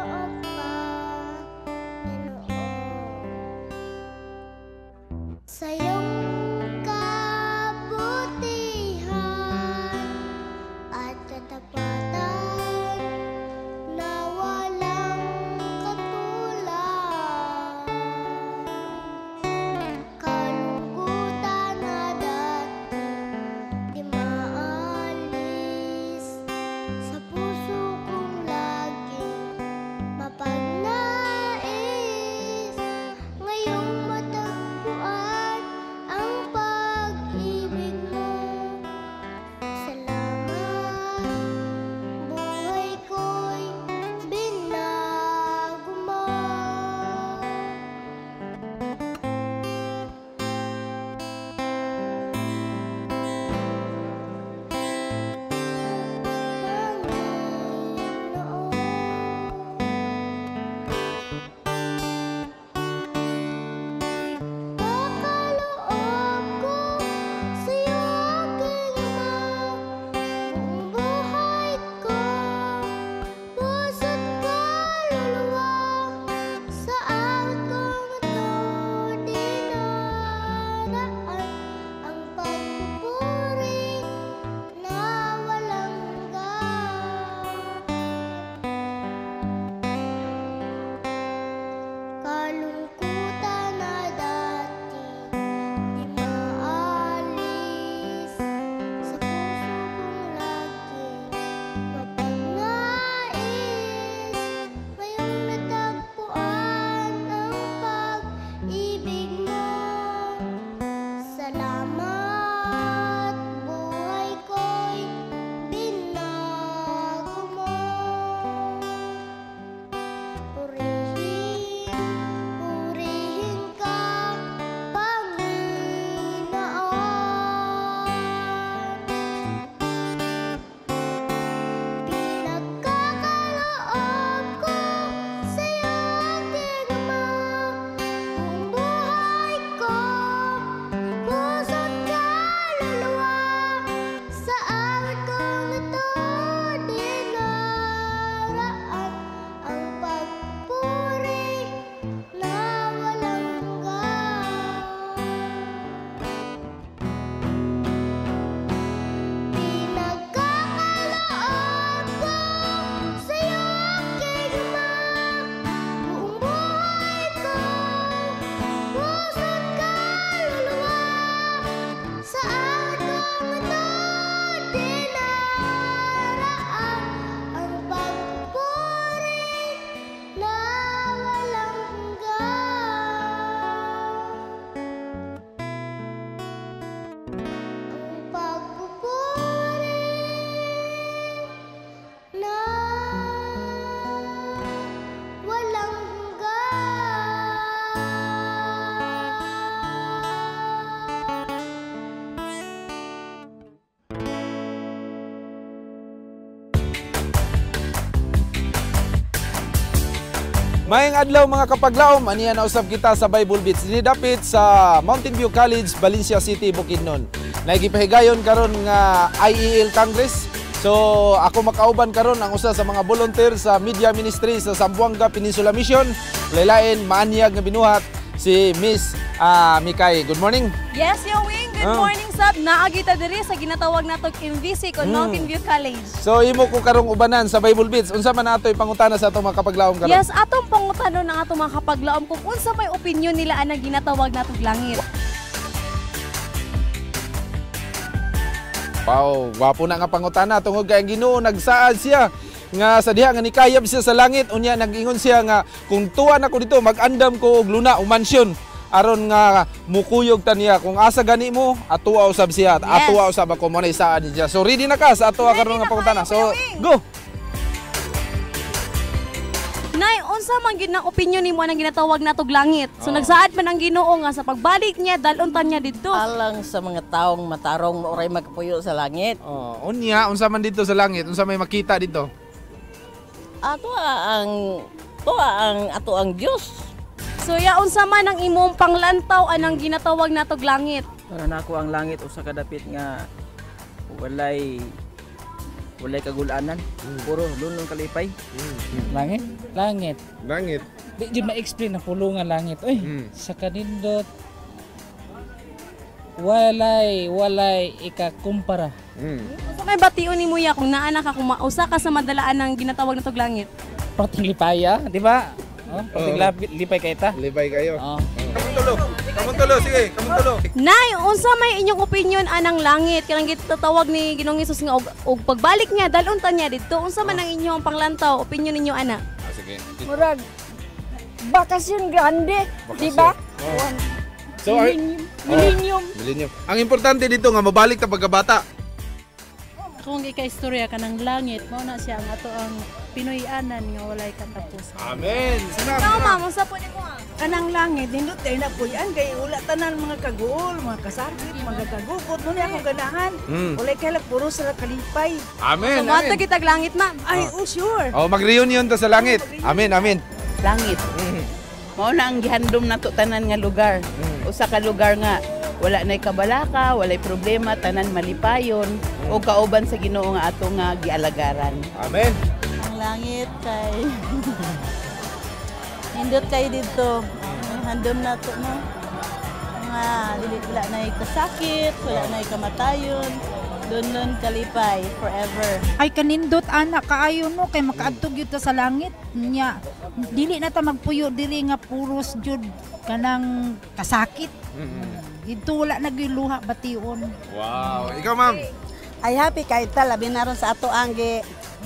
O Panginoon. Sa iyong kabutihan at katapatan na walang katulad. Kalungkutan na dati di maalis sa puso kong laging mapagnais. Ngayong matagpuan Maayong adlaw mga kapaglaom, aniya na usab kita sa Bible Beats dinhi dapit sa Mountain View College, Valencia City, Bukidnon. Naigipahigayon karon nga IEL Congress. So ako makauban karon ang usa sa mga volunteer sa Media Ministry sa Zamboanga Peninsula Mission, laylain maanyag nga binuhat si Miss Mikay. Good morning. Yes, Yowing. Good morning, sab. Naagita diri sa ginatawag natong MVC kon Mountain View College. So imo ko karong ubanan sa Bible Beats. Unsa man ato ipangutana sa atong mga kapaglaom karon? Yes, atong pangutanon ang atong mga kapaglaom kung unsa may opinion nila anang ginatawag natong langit. Wow, gwapo na nga pangutana tungod kay ang Ginoo nagsaad siya nga sa diha nga nikayab siya sa langit, unya nag-ingon siya nga kung tuwa nako dito mag-andam ko og luna o mansyon aron nga mukuyog ta niya kung asa gani mo atuwa usab siya at atuwa usab ako mo na isaad niya. So ready na ka sa atuwa karon nga pangutana. So go. Nay, unsa man gyud ang opinion nimo anang ginatawag natog langit? So nagsaad man ang Ginoo nga sa pagbalik niya dalon ta niya didto. Alang sa mga taong matarong maoray magpuyo sa langit. Oh, unya unsa man dito sa langit? Unsa may makita dito? Ato ang ato ang Dios. So ya unsa man ang imong panglantaw anang ginatawag natog langit? Para nako ang langit usa ka dapit nga walay kagulanan, puro lunong kalipay. Langit? Langit. Langit. Di jud ma-explain ang pulo nga langit. Oy, sa kanindot walay ikakumpara. Unsa may bation nimo ya kung naa na ka kung mausa ka sa madalaan ng ginatawag natog langit? Prating lipaya, di ba? Oh, prating lipay kay ta. Lipay kayo. Oh. Kamong tulo, sige, kamong tulo. Nay, unsa may inyong opinion anang langit? Kanang gitatawag ni Ginoong Hesus nga og pagbalik niya dalon ta niya didto. Unsa man ang inyong panglantaw, opinion ninyo ana? Ah, sige. Murag bakasyon grande, di ba? Oh. So, Millennium. Millennium. Ang importante dito nga mabalik ta pagkabata. Kung ika-istorya ka ng langit, mao na siya ang ato ang Pinoy-anan nga walay katapusan. Amen. Ikaw, ma'am, unsa po nimo? Kanang langit nindot kay na puy-an kay wala tanan mga kaguol, mga kasakit, mga kagukot mo akong ganahan. Walay kay puro sa kalipay. Amen. So, moadto kitag langit, ma'am. Ay, oh sure. Oh, mag-reunion ta sa langit. Amen, amen. Langit. Mao na ang gihandom nato tanan nga lugar. Usa ka lugar nga wala nay kabalaka, walay problema, tanan malipayon o kauban sa Ginoo nga ato nga gialagaran. Amen. Ang langit kay nindot kay didto. Handom nato no. Nga dili wala nay kasakit, wala nay kamatayon. Dunlon kalipay forever. Ay kanindot ana kaayo no kay makaadto gyud ta sa langit nya. Dili na ta magpuyo diri nga puros jud kanang kasakit. Dito wala na gyud luha bation. Wow. Ikaw, ma'am. Ay happy kay ta labi na ron sa ato ang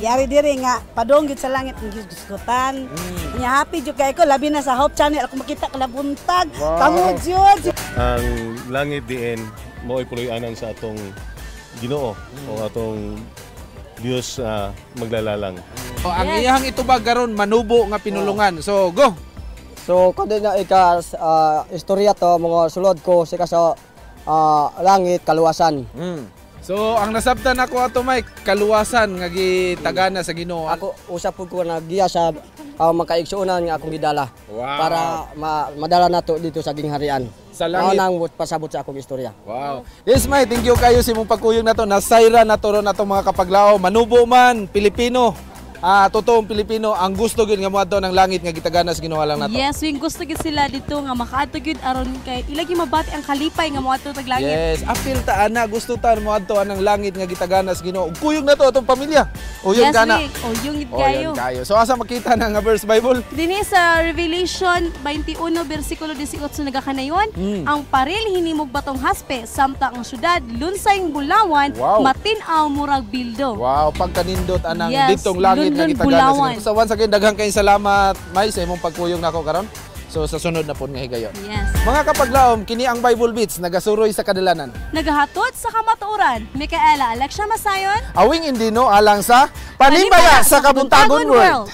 yari diri nga padong gyud sa langit ang gisgutan. Nya happy jud kay ko labi na sa Hope Channel ako makita kalabuntag. Wow. Kamo jud. Ang langit diin mao'y puloy-anan sa atong Ginoo o atong Dios maglalalang. Oh, ang iyang itubag karon manubo nga pinulungan. So go. So kada na ika istorya to mga sulod ko sika sa langit kaluwasan. So ang nasabtan nako ato Mike, kaluwasan nga gitagana sa Ginoo. Ako usap pud ko nagiya sa makaigsuonan nga akong gidala. Wow. Para madala nato dito sa gingharian. Sa langit. Mao nang pasabot sa akong istorya. Wow. Yes, Mike, thank you kayo sa imong pagkuyog nato. Nasayra nato ron atong mga kapaglao, manubo man Pilipino. Totoong Pilipino ang gusto gyud nga moadto ng langit nga gitagana sa Ginoo lang nato. Yes, wing gusto gyud sila dito nga makaadto gyud aron kay ilagi mabati ang kalipay nga moadto tag langit. Yes, apil ta ana gusto ta moadto anang langit nga gitagana sa Ginoo. Kuyog nato atong pamilya. Uyog yes, kana. Wing. Uyong gid kayo. Uyong kayo. So asa makita na nga verse Bible? Dinhi sa Revelation 21 bersikulo 18 nagakanayon, ang paril hinimog batong haspe samtang ang syudad lunsayng bulawan, Wow. matin-aw murag bildo. Wow, pagkanindot anang Yes, ditong langit London, Bulawan. Bulawan. So once again, daghang kayong salamat, May, sa imong pagkuyog nako karon. So sa sunod na pod nga higayon. Yes. Mga kapaglaom, kini ang Bible Beats nagasuroy sa kadalanan. Nagahatod sa kamatuoran, Micaela Alexia Masayon, Awing Indino alang sa Panimbaya sa Kabuntagon World.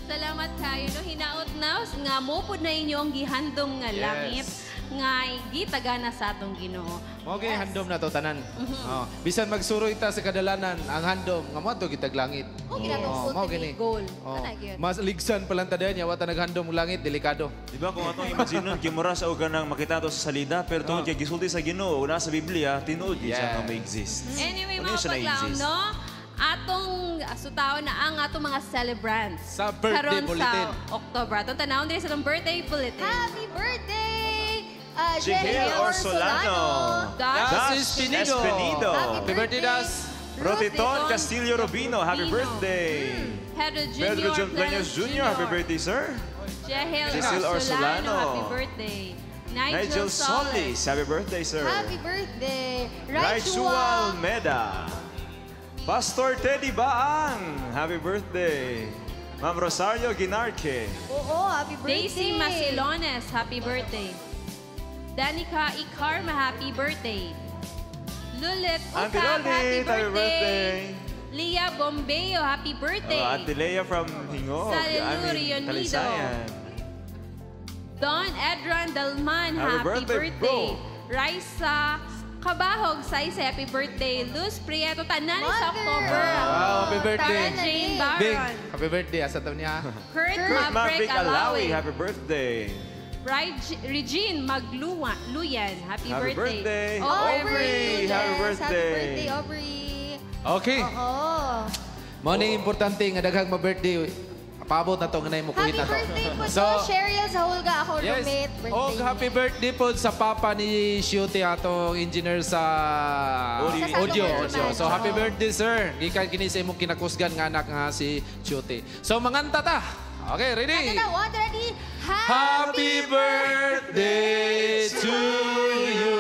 Salamat kayo no hinaot na nga mo pud na inyong gihandom nga Yes. langit. nga gitagana sa atong Ginoo. Mao kay handom na to tanan. Oh, bisan magsuroy ta sa kadalanan, ang handom nga moadto kitag langit. Mao gid atong Oh, mao ultimate gini. goal. Oh. Kana gyud. Mas ligsan pa lang ta diyan, wa ta naghandom og langit, delikado. Di ba kung atong imaginon kimura sa ugan nang makita to sa salida, pero tungod kay gisulti sa Ginoo na sa Biblia, tinuod gyud siya nga may-exist. Anyway, Ano mga yun siya paglaom, na-exist? no? Atong sutaon na ang atong mga celebrants. Sa birthday karon bulletin. Sa October. Atong tanawon diri sa atong birthday bulletin. Happy birthday! Jihel Orsolano. Dash Dash Espinido. Espinido. Happy birthday, Das. Rotiton Castillo Rubino, happy birthday. Pedro Jr. Pedro John Plaños Jr., happy birthday, sir. Jehel Giselle Orsolano, Orsolano. happy birthday. Nigel Solis, happy birthday, sir. Happy birthday! Raichua Almeda. Pastor Teddy Baang, happy birthday. Ma'am Rosario Ginarque. Oo, happy birthday! Daisy Masilones, happy birthday. Danica Ikarma, happy birthday. Lulit Auntie Ukab, Lolit, happy happy birthday. birthday. Leah Bombeo, happy birthday. Oh, Auntie Leah from Hingog. Salilu I mean, Rionido. Talisayan. Don Edran Dalman, Happy happy birthday, birthday. bro. Raisa Kabahog, Saysay, happy birthday. Luz Prieto, tanan sa October. Wow, happy birthday. Tara Jane Baron. Big, happy birthday asa taon niya. Kurt Kurt Maverick Maverick Alawi. Alawi, happy birthday. Regine Magluan, Luyan, happy, Happy birthday. Aubrey, Aubrey, happy Happy birthday. birthday, Aubrey! Okay. Oo. Mao ni importante nga daghang ma-birthday. Paabot na to nga mo Happy kuhit na to. birthday po So, to Cheryl sa Hulga, ako yes. roommate. Birthday. Og happy birthday po sa papa ni Shuti atong engineer sa Audio. Sa audio. Salomon audio. So Romano. happy birthday, sir. Gikan kini sa imong kinakusgan nga anak nga si Shuti. So manganta ta. Okay, ready? Ano na, one, ready? Happy birthday to you.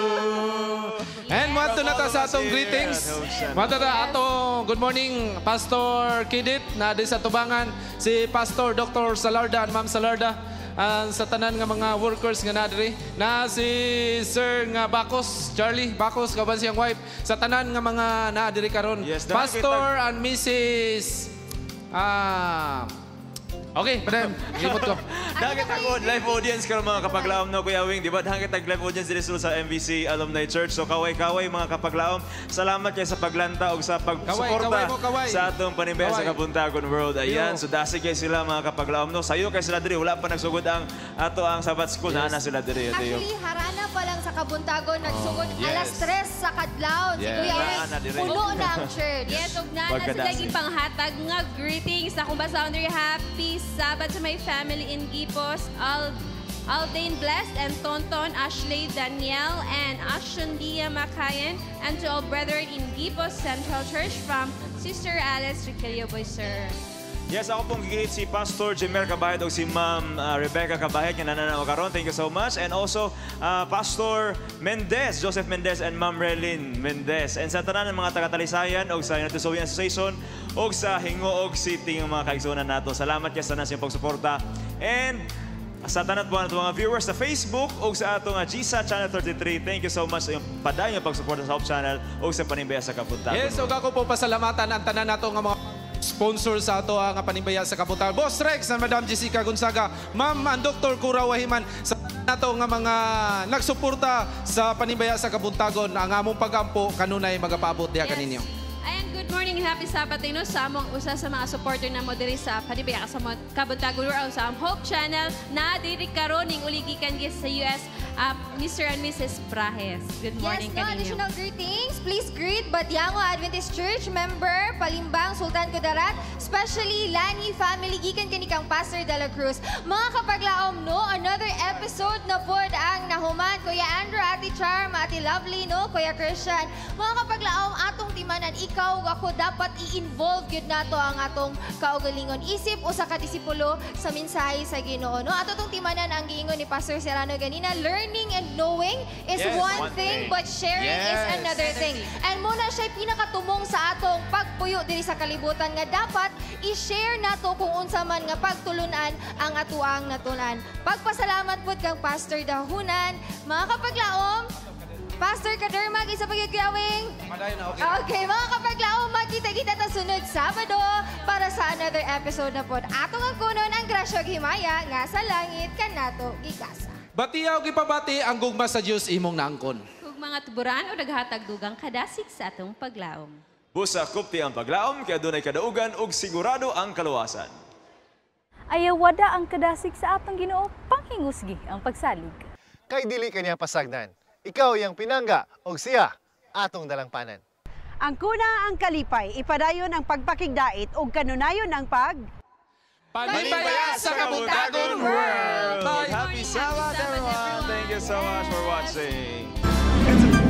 And moadto na ta sa atong greetings. Moadto ta atong good morning Pastor Kidit na di sa tubangan si Pastor Dr. Salarda and Ma'am Salarda ang sa tanan nga mga workers nga nadiri na si Sir nga Bakos Charlie Bakos kauban siyang wife sa tanan nga mga naadiri karon. Yes, dahil Pastor and Mrs. Okay, padayon. Limot ko. Dahil ako live audience karon mga kapaglaom no Kuya Wing, di ba? Dahil kitag live audience diri sa MVC Alumni Church. So kaway-kaway mga kapaglaom. Salamat kay sa paglanta ug sa pagsuporta Kaway, kaway mo, kaway. sa atong panimbaya sa Kaway. Kabuntagon World. Ayan, Yo. so dasig kay sila mga kapaglaom no. Sayo kay sila diri, wala pa nagsugod ang ato ang Sabbath School naa na sila diri. Ate, yo. Actually, harana pa lang sa Kabuntagon, nagsugod Oh, yes. alas 3 sa kadlawon. Si Yes. Kuya Naa Wing, na diri. puno na ang church. Yes, ug naa na sila Pagkadasig. gipanghatag nga greetings. Akong basahon diri, happy Sabbath to my family in Guipos. Aldane Blessed and Tonton, Ashley Danielle, and Ashundia Makayan, and to all brethren in Guipos Central Church from Sister Alice Riquelio Boy, sir. Yes, ako pong gigit si Pastor Jemer Cabahid o si Ma'am Rebecca Cabahid nga nananaw karon. Thank you so much. And also Pastor Mendez, Joseph Mendez and Ma'am Relin Mendez. And sa tanan ng mga taga-Talisayan og sa United Sowian Association og sa Hingoog City ng mga kaigsuonan nato. Salamat kay sa tanan sa inyong pagsuporta. And sa tanan po nato mga viewers sa Facebook o sa atong GSA Channel 33. Thank you so much sa inyong padayon nga pagsuporta sa Hope Channel o sa panimbaya sa Kabuntagon. Yes, ug ako po pasalamatan ang tanan nato nga mga sponsor sa ato ang panimbaya sa Kabuntagon. Boss Rex and Madam Jessica Gonzaga, Ma'am and Dr. Kura Wahiman sa nato nga mga nagsuporta sa panimbaya sa Kabuntagon. Ang among pagampo kanunay magapaabot diha kaninyo. Ayan, good morning and happy Sabbath no sa among usa sa mga supporter namo diri sa Panibaya sa Kabuntagon World sa among Hope Channel na diri karon ning uligikan gis sa US Mr. and Mrs. Prahes. Good morning Yes, no, kaninyo. additional greetings. Please greet Badiango Adventist Church member, Palimbang Sultan Kudarat, especially Lani family, gikan kani kang Pastor De La Cruz. Mga kapaglaom, no, another episode na pod ang nahuman. Kuya Andrew, Ate Charm, Ate Lovely, no, Kuya Christian. Mga kapaglaom, atong timanan, ikaw ug ako dapat i-involve gyud nato ang atong kaugalingon. Isip usa ka disipulo sa mensahe sa Ginoo, no? Ato tong timanan ang giingon ni Pastor Serrano ganina, learning and knowing is Yes, one one thing, thing. but sharing is Yes. another thing. And muna siya pinakatumong sa atong pagpuyo diri sa kalibutan nga dapat i-share nato kung unsa man nga pagtulunan ang atuang natunan. Pagpasalamat pud kang Pastor Dahunan, mga kapaglaom, Pastor Kadermag, isa pa gyud Kuya Wing. Padayon na, okay. Okay, mga kapaglaom, magkita-kita ta sunod Sabado para sa another episode na pod. Atong ang kunon ang grasya ug himaya nga sa langit kanato gigasa. Batiyaw gipabati ang gugma sa Dios imong naangkon. Ug mga tuburan o naghatag dugang kadasig sa atong paglaom. Busa kupti ang paglaom kay adunay kadaugan ug sigurado ang kaluwasan. Ayaw wada ang kadasig sa atong Ginoo, panghingusgi ang pagsalig. Kay dili kaniya pasagdan. Ikaw iyang pinangga og siya atong dalangpanan. Ang kuna ang kalipay, ipadayon ang pagpakigdait ug kanunayon ang pag Panibaya sa Kabuntagon World! Bye! Happy Sabbath, everyone! Thank you so much for watching.